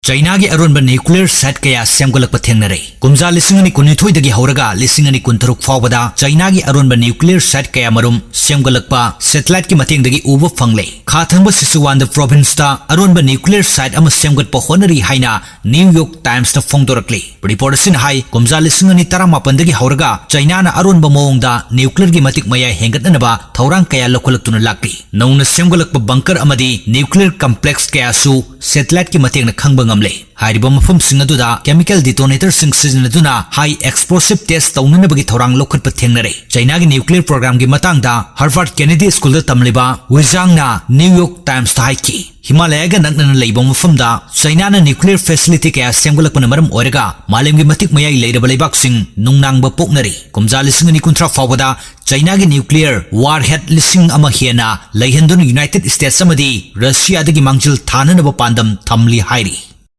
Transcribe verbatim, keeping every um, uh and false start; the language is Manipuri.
ꯆꯩꯅꯥꯒꯤ ꯑꯔꯣꯟꯕ nuclear site ꯀꯌꯥ ꯁꯦꯝꯒꯠꯂꯛꯄ ꯊꯦꯡꯅꯔꯦ꯫ ꯀꯨꯝꯖꯥ ꯂꯤꯁꯤꯡ ꯑꯅꯤ ꯀꯨꯟꯅꯤꯊꯣꯏꯗꯒꯤ ꯍꯧꯔꯒ ꯂꯤꯁꯤꯡ ꯑꯅꯤ ꯀꯨꯟꯇꯔꯨꯛ ꯐꯥꯎꯕꯗ ꯆꯩꯅꯥꯒꯤ ꯑꯔꯣꯟꯕ nuclear site ꯀꯌꯥ ꯃꯔꯨꯝ ꯁꯦꯝꯒꯠꯂꯛꯄ satellite ꯀꯤ ꯃꯇꯦꯡꯗꯒꯤ ꯎꯕ ꯐꯪꯂꯦ꯫ ꯈꯥ ꯊꯪꯕ ꯁꯤꯆꯨꯋꯥꯟꯗ province ꯇ ꯑꯔꯣꯟꯕ nuclear site ꯑꯃ ꯁꯦꯝꯒꯠꯄ ꯍꯣꯠꯅꯔꯤ ꯍꯥꯏꯅ New York Times ꯅ ꯐꯣꯡꯗꯣꯔꯛꯂꯤ꯫ Report ꯑꯁꯤꯅ ꯍꯥꯏ, ꯀꯨꯝꯖꯥ ꯂꯤꯁꯤꯡ ꯑꯅꯤ ꯇꯔꯥꯃꯥꯄꯟꯗꯒꯤ ꯍꯧꯔꯒ ꯆꯩꯅꯥꯅ ꯑꯔꯣꯟꯕ ꯃꯑꯣꯡꯗ nuclear ꯒꯤ ꯃꯇꯤꯛ ꯃꯌꯥꯏ ꯍꯦꯟꯒꯠꯅꯅꯕ ꯊꯧꯔꯥꯡ ꯀꯌꯥ ꯂꯧꯈꯠꯂꯛꯇꯨꯅ ꯂꯥꯛꯂꯤ꯫ ꯅꯧꯅ ꯁꯦꯝꯒꯠꯂꯛꯄ bunker ꯑꯃꯗꯤ nuclear complex ꯀꯌꯥꯁꯨ satellite ꯀꯤ ꯃꯇꯦꯡꯅ ꯈꯪꯕ ꯉꯝꯂꯦ꯫ ꯍꯥꯏꯔꯤꯕ ꯃꯐꯝꯁꯤꯡ ꯑꯗꯨꯗ chemical detonator ꯁꯤꯡ ꯁꯤꯖꯤꯟꯅꯗꯨꯅ high explosive test ꯇꯧꯅꯅꯕꯒꯤ ꯊꯧꯔꯥꯡ ꯂꯧꯈꯠꯄ ꯊꯦꯡꯅꯔꯦ꯫ ꯆꯩꯅꯥꯒꯤ nuclear program ꯒꯤ ꯃꯇꯥꯡꯗ Harvard Kennedy School ꯗ ꯇꯝꯂꯤꯕ ꯋꯤ ꯖꯥꯡꯅ New York Times ꯇ ꯍꯥꯏꯈꯤ, ꯍꯤꯃꯥꯂꯌꯒ ꯅꯛꯅꯅ ꯂꯩꯕ ꯃꯐꯝꯗ ꯆꯩꯅꯥꯅ nuclear facility ꯀꯌꯥ ꯁꯦꯝꯒꯠꯂꯛꯄꯅ ꯃꯔꯝ ꯑꯣꯏꯔꯒ ꯃꯥꯂꯦꯝꯒꯤ ꯃꯇꯤꯛ ꯃꯌꯥꯏ ꯂꯩꯔꯕ ꯂꯩꯕꯥꯛꯁꯤꯡ ꯅꯨꯡꯅꯥꯡꯕ ꯄꯣꯛꯅꯔꯤ꯫ ꯀꯨꯝꯖꯥ ꯂꯤꯁꯤꯡ ꯑꯅꯤ ꯀꯨꯟꯊ꯭ꯔꯥ ꯐꯥꯎꯕꯗ ꯆꯩꯅꯥꯒꯤ nuclear warhead ꯂꯤꯁꯤꯡ ꯑꯃ ꯍꯦꯟꯅ ꯂꯩꯍꯟꯗꯨꯅ United States ꯑꯃꯗꯤ ꯔꯁꯤꯌꯥꯗꯒꯤ ꯃꯥꯡꯖꯤꯜ ꯊꯥꯅꯅꯕ ꯄꯥꯟꯗꯝ ꯊꯝꯂꯤ ꯍꯥꯏꯔꯤ꯫